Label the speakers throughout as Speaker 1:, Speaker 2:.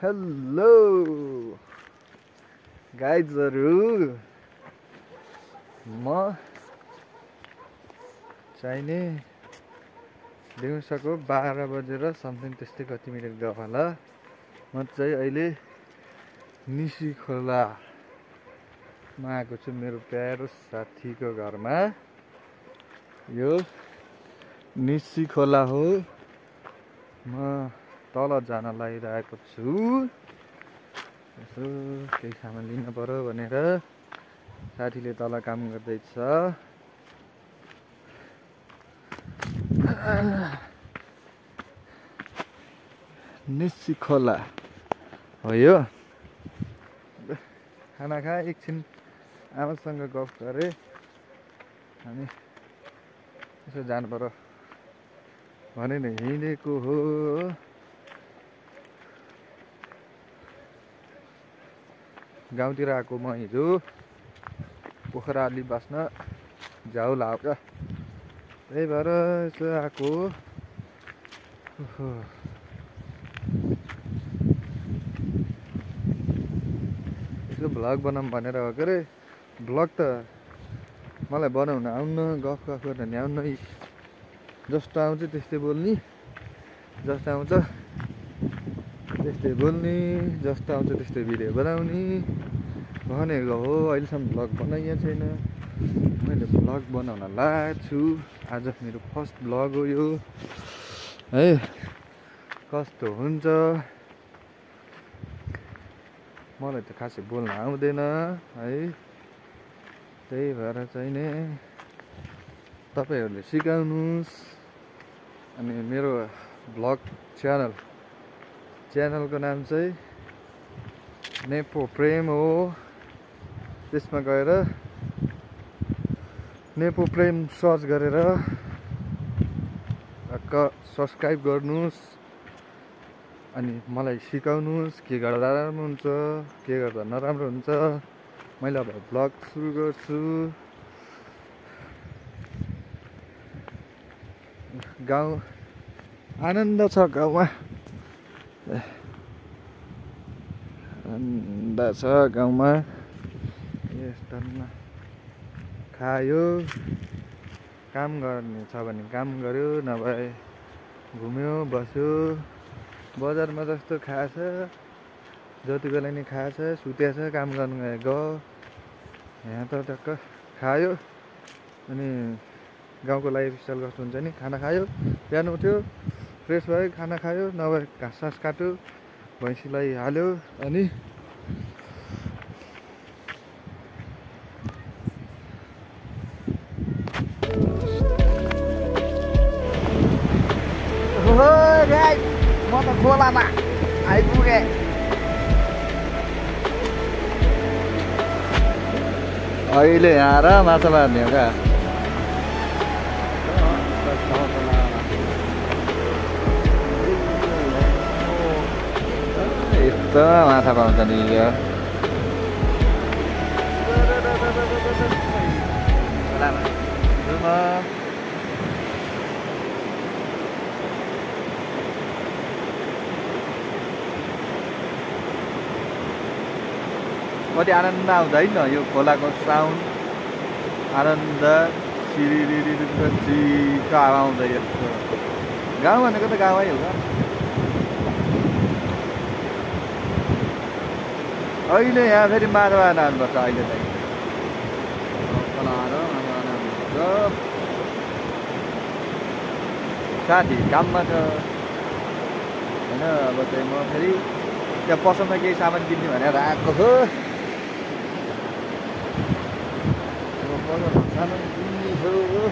Speaker 1: Hello गाइजहरु, म चाहिने दिउँसोको 12 बजेर समथिङ त्यस्तै कति मिनट गयो होला। म चाहिँ अहिले निसी खोलामा आएको छु मेरो प्यारो साथीको घरमा। यो निसी खोला हो। म तल जान लागिरहेको छु। यसो केही सामान लिन पर्यो भनेर साथीले तल काम गर्दैछ। निसी खोला हो यो। खाना खाए एकछिन आमासँग गफ गरे अनि यसो जानु पर्यो भनेर हिँडेको हो। गाउँतिर आएको म हिजो पोखरा अलि बस्न झ्याउ लाग्यो, त्यही भएर यसो आएको। यसो भ्लग बनाऊँ भनेर हो के अरे। भ्लग त मलाई बनाउन आउन्न, गफ गर्न आउन्न। जस्तो आउँछ त्यस्तै बोल्ने, जस्तो आउँछ त्यस्तै बोल्ने, जस्तो आउँछ त्यस्तै भिडियो बनाउने भनेको हो। अहिलेसम्म भ्लग बनाइएको छैन। मैले भ्लग बनाउन लागेको छु। आज मेरो फर्स्ट भ्लग हो यो है। कस्तो हुन्छ मलाई त खासै बोल्न आउँदैन है। त्यही भएर चाहिँ नि तपाईहरुले सिकाउनुस्। अनि मेरो भ्लग च्यानलको नाम चाहिँ नेपो प्रेम हो। त्यसमा गएर नेपो प्रेम सर्च गरेर सब्सक्राइब गर्नुस्। अनि मलाई सिकाउनुस् के गर्दा राम्रो हुन्छ, के गर्दा नराम्रो हुन्छ। मैले अब भ्लग सुरु गर्छु। गाउँ आनन्द छ, गाउँमा आनन्द छ गाउँमा। यस्तोमा खायो, काम गर्ने छ भने काम गर्यो, नभए घुम्यो बस्यो। बजारमा जस्तो खाएछ, जति बेला नि खाएछ, सुतेछ, काम गर्नु गयो। यहाँ त टक्क खायो अनि गाउँको लाइफस्टाइल कस्तो हुन्छ नि, खाना खायो, बिहान उठ्यो, फ्रेस भयो, खाना खायो, नभए घाँस सास काट्यो, भैँसीलाई हाल्यो अनि म त खोलामा आइपुगेँ। अहिले यहाँ र माछा मार्ने हो क्या। यस्तो माछा पाउँछ नि यो। कति आनन्द आउँछ होइन यो खोलाको साउन्ड। आनन्द छिटो हावा आउँछ यस्तो। गाउँ भनेको त गाउँै हो। अहिले यहाँ फेरि माछा मार्न आउनुपर्छ। अहिले चाहिँ साथी काममा छ होइन। अब चाहिँ म फेरि त्यहाँ पसलमा केही सामान किन्ने भनेर आएको हो। सामान किन्ने थियो,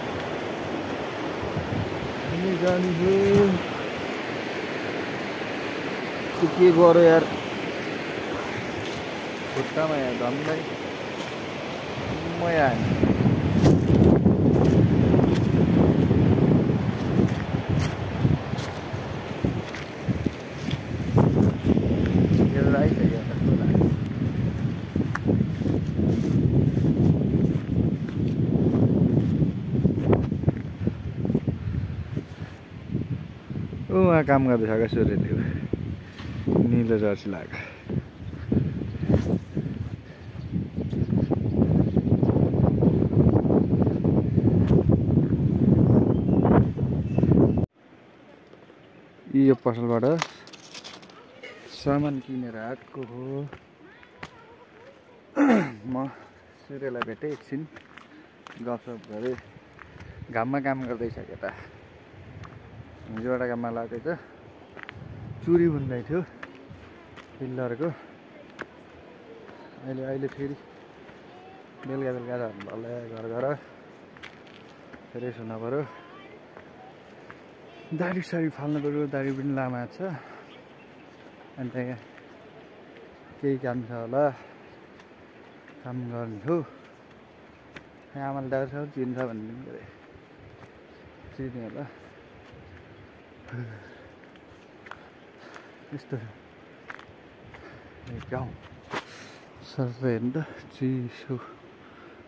Speaker 1: जाने थियो। के गर्यो यार, खुट्टामा यहाँ झन्डै मया उहाँ काम गर्दैछ क्या सूर्यदेव। चाहिँ जर्सी लाग्यो। यो पसलबाट सामान किनेर आएको हो। म सूर्यलाई भेटेँ, एकछिन गफसफ गरेँ। घाममा काम गर्दैछ केटा। हिजो एउटा काममा लागेको छ, चुरी बुन्दै थियो पिल्लरको। अहिले फेरि बेलुका झल्लै घर फेरि सुन्न पऱ्यो। दाढी साडी फाल्नु पऱ्यो, दाढी पनि लामा छ। अन्त यहाँ केही काम छ होला, काम गर्नु। आमाले दाउरा साउरा चिन्छ भन्ने गरे चिने होला। यस्तो गाउँ सर हेर्नु त, चिसो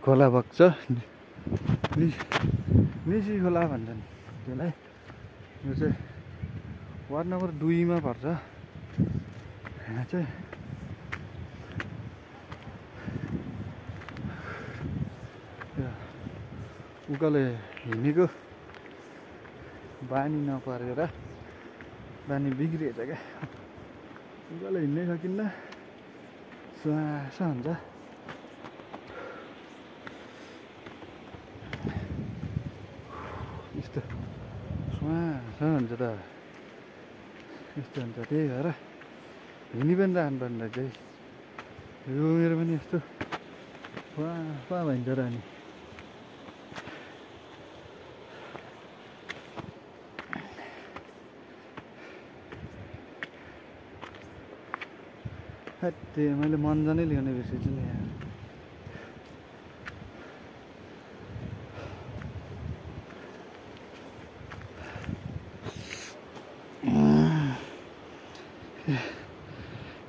Speaker 1: खोला बग्छ। निसी खोला भन्छन् त्यसलाई। यो चाहिँ वार्ड नम्बर 2 मा पर्छ। यहाँ चाहिँ उकालो हिँडेको बानी नपरेर बानी बिग्रिएछ क्या। उकालो हिँड्नै सकिन्न, सुहासा हुन्छ। यस्तो सुहासा हुन्छ त, यस्तो हुन्छ। त्यही भएर हिँडी पनि रहनुपर्ने रहेछ। यो मेरो पनि यस्तो पुवा भइन्छ र नि। त्यही मैले मन्जनै ल्याउने बिर्सेछु नि यहाँ।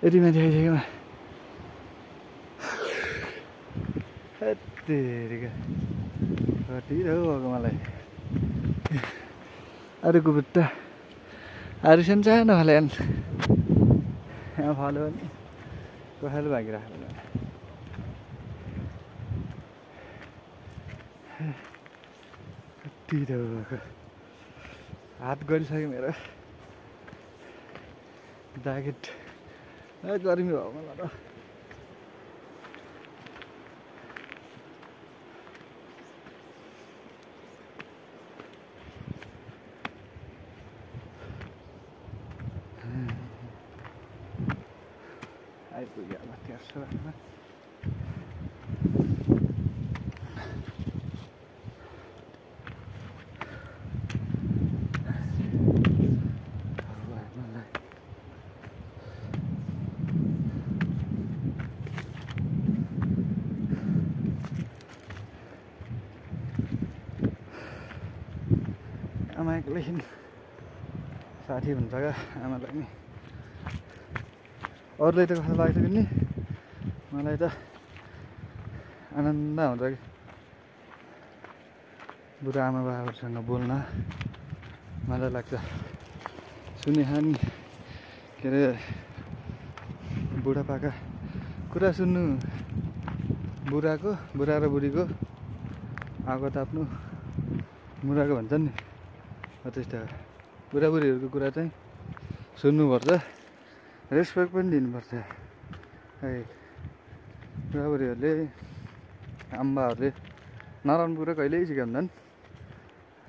Speaker 1: यति माथि आइसक्यो। हेत्तेरिका कति भएको मलाई। अरूको बुट्टा अरू सानो खाले यहाँ फाल्यो भने कोखाले भागिरहेको। कति भएको हात गरिसक्यो मेरो। ज्याकेट गर्मी भयो मलाई त। आइपुग्यो अब त्यहाँ आमा एक्लै साथी हुन्छ क्या आमालाई नि। अरूलाई त कस्तो लाग्छ नि, मलाई त आनन्द हुन्छ कि बुढा आमा बाबाहरूसँग बोल्न मजा लाग्छ। सुनेखानी के अरे बुढापाका कुरा सुन्नु, बुढा र बुढीको आगो ताप्नु मुराको भन्छन् नि। त्यस्तो बुढाबुढीहरूको कुरा चाहिँ सुन्नुपर्छ, रेस्पेक्ट पनि दिनुपर्छ। है बुढाबुढीहरूले आम्बाहरूले नराम्रो कुरा कहिल्यै सिकाउँछन्,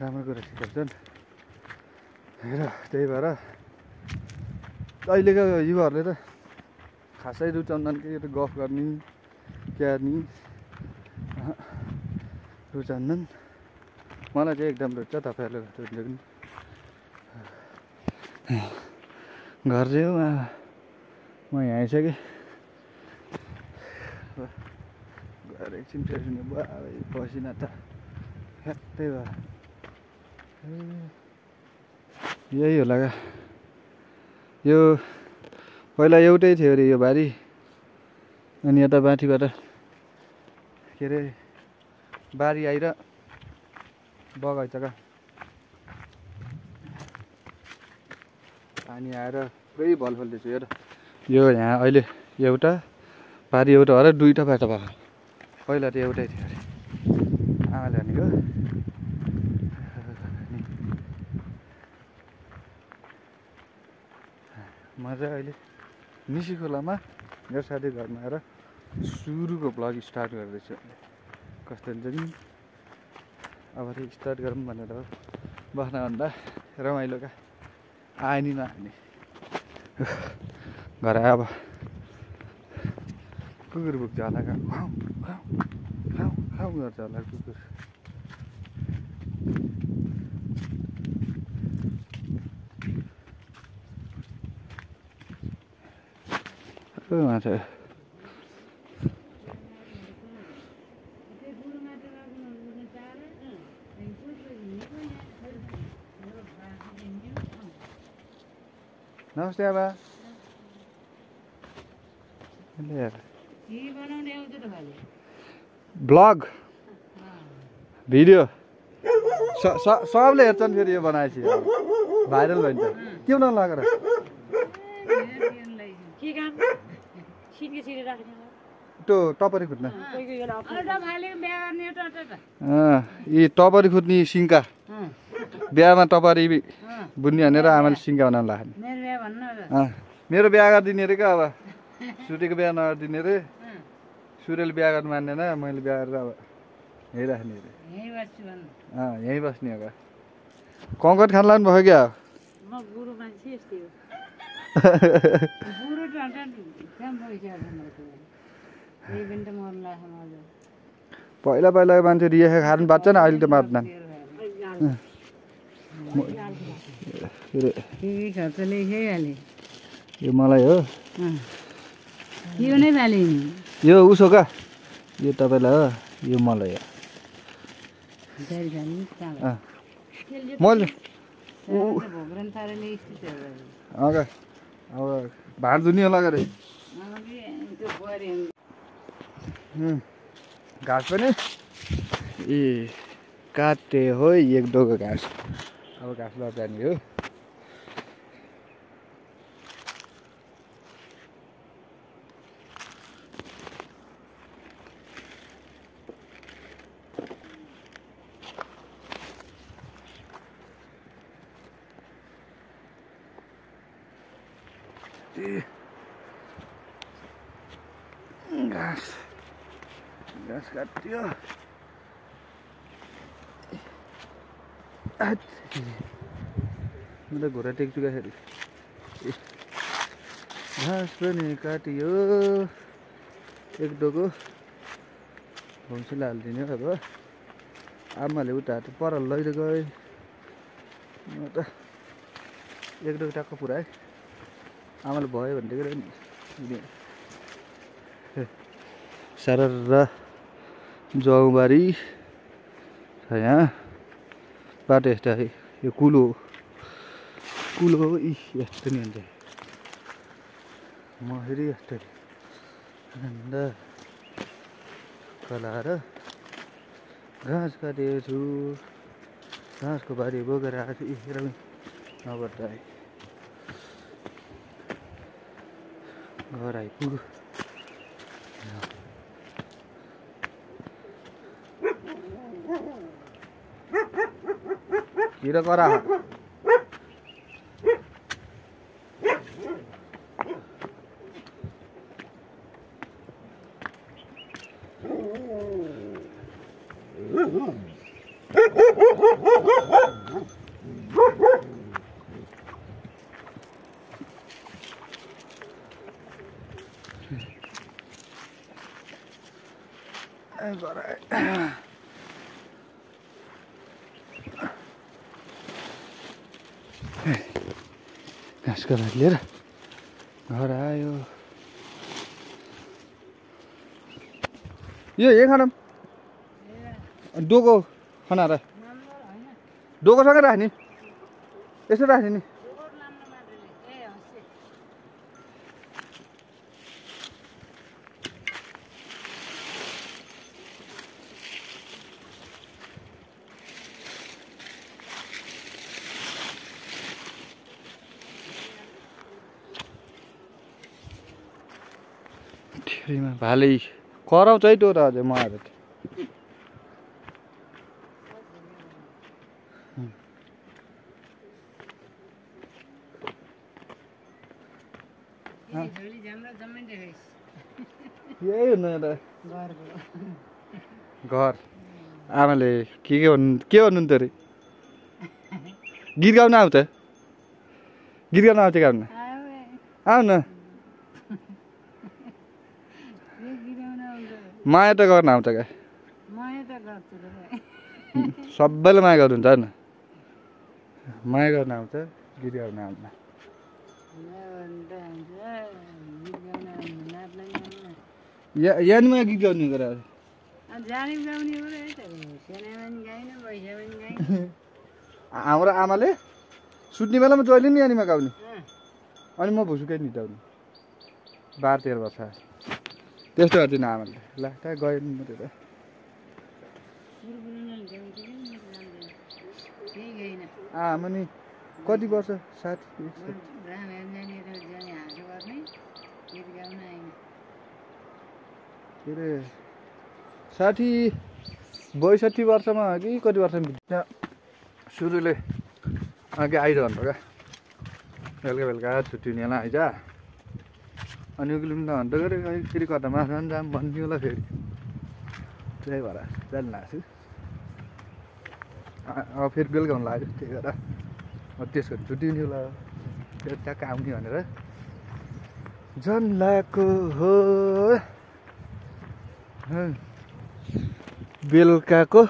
Speaker 1: राम्रो कुरा सिकाउँछन्। र त्यही भएर अहिलेको युवाहरूले त खासै रुचाउँदैन कि गफ गर्ने क्यार्ने रुचाउँदैन। मलाई चाहिँ एकदम रुच्छ। तपाईँहरूले रुच्छ पनि। घर चाहिँ हो म यहाँ आइसकेँ। गएर एकछिन फ्रेस हुने भयो। पसिना त फ्याक्कै भयो। यही होला क्या। यो पहिला एउटै थियो अरे यो बारी, अनि यता माथिबाट के अरे बारी आएर बगैँचा क्या पानी आएर पुरै भल फल्दैछ। हेर यो यहाँ अहिले एउटा पारी एउटा हो र दुईटा बाटो भयो पहिला त एउटै थियो अरे आमाले भनेको म चाहिँ अहिले निसी खोलामा मेरो साथी घरमा आएर सुरुको ब्लग स्टार्ट गर्दैछु कस्तो हुन्छ नि अब चाहिँ स्टार्ट गरौँ भनेर बस्नुभन्दा रमाइलोका आए नि नआने घर अब कुकुर पुग्छ होला खाउ गर्छ होला कुकुर माछा नमस्ते आबा ब्लग भिडियो सबले हेर्छन् फेरि यो बनाएपछि भाइरल भइन्छ के बनाउनु लगेर त्यो टपरी खुट्न यी टपरी खुट्ने सिङ्का बिहामा टपरी बुन्नी हानेर आमाले सिङ्का बनाउनु लाग्यो मेरो बिहा गरिदिने अरे क्या अब सुटेको बिहा नगरिदिने अरे सूर्यले बिहा गर्नु मान्दैन मैले बिहा गरेर अब यहीँ राख्ने अरे यहीँ बस्ने हो क्या कङ्कट खान लाग्नु भयो क्या पहिला पहिलाको मान्छे रिया खानु पाएको छ नि अहिले त मात्दैन यो मलाई हो यो उसो का यो तपाईँलाई हो यो मलाई हो मैले अब भाँड धुनी होला गरे घाँस पनि ए काटे हो एक डोको घाँस अब घाँस लजाने हो घाँस काट्यो म त घोडा टेक्छु क्या फेरि घाँस पनि काटियो एक डोको भौँसीलाई हालिदिने अब आमाले उता पर लैरो गए म त एक डोको ट्याक्क पुऱ्याएँ आमाले भयो भनेदेखि नि सरर जौबारी छ यहाँ बाटो यस्तो यो कुलो हो यस्तो नि हुन्छ म फेरि यस्तो अन्त कलाएर घाँस काटेको छु घाँसको बारी बोकेर आएको छु एकदमै नगर्दा घर आइपुग्यो किरा करा घाँसको भात लिएर घर आयो यो यही खाना डोको खाना र डोकोसँगै राख्ने यसो राख्ने नि पोखरीमा भाले कराउँछ है त्यो त अझै म आएर यही हुनु त घर आमाले के भन्नुहुन्थ्यो अरे गीत गाउन आउँछ गीत गाउन आउँछ गाउन आऊ न माया त गर्न आउँछ क्या सबैलाई माया गर्नुहुन्छ होइन माया गर्न आउँछ गीत गाउन आउँछ यानीमा गीत गाउने गरेर हाम्रो आमाले सुत्ने बेलामा जहिले नि यानीमा गाउने अनि म भुसुकै निटाउने 12-13 वर्ष त्यस्तो गर्दिनँ आमाले ल कहाँ गयो नि म त्यो त आमा नि कति वर्ष 60 62 वर्षमा कि कति वर्षमा त्यहाँ सुरुले अघि आइरहनु क्या बेलुका बेलुका छुट्टी हुनेलाई आइज अनि उहिले पनि भन्दा गऱ्यो फेरि कता माछा जाम भन्ने होला फेरि त्यही भएर जानु लाग्छु अब फेरि बेलुका हुनु लाग्यो त्यही भएर त्यसको छुट्टी हुने होला त्यो ट्याक्क आउने भनेर जन्लाको हो बेलुकाको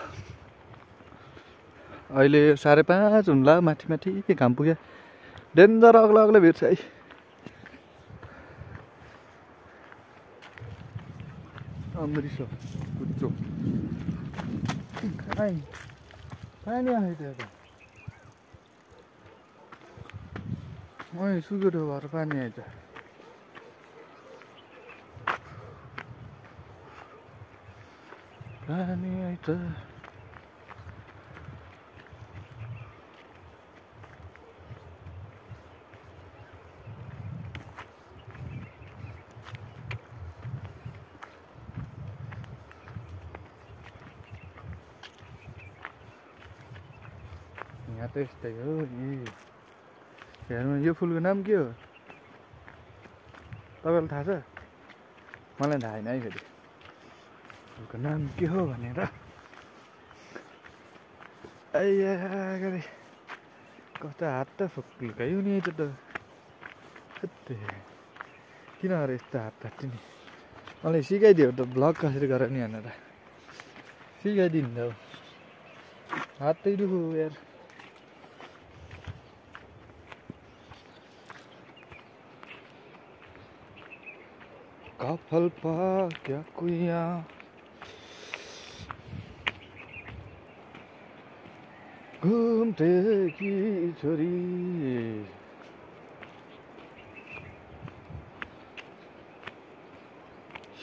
Speaker 1: अहिले 5:30 हुन्ला माथि माथि घाम पुग्यो डेन्जर अग्लो अग्लो भिड छ है अमृत कुचो पानी आयो त्यो त सुकेर भएर पानी आएछ पानी आएछ यहाँ त यस्तै हो नि हेर्नु यो फुलको नाम के हो तपाईँलाई थाहा छ मलाई थाहा छैन है फेरि फुलको नाम के हो भनेर आइया गरे कस्तो हात त फुक्कायो नि त किन अरे यस्तो हात काट्यो नि मलाई सिकाइदियो त भ्लग कसरी गर नि भनेर सिकाइदिनु त हातै दुखो यार कफल क्या कुया घुम्थे कि छोरी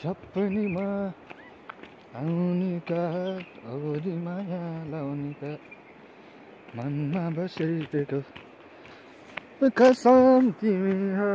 Speaker 1: सपनीमा आउने का अवधि माया लाउने का मनमा बसेको कसम तिमी हो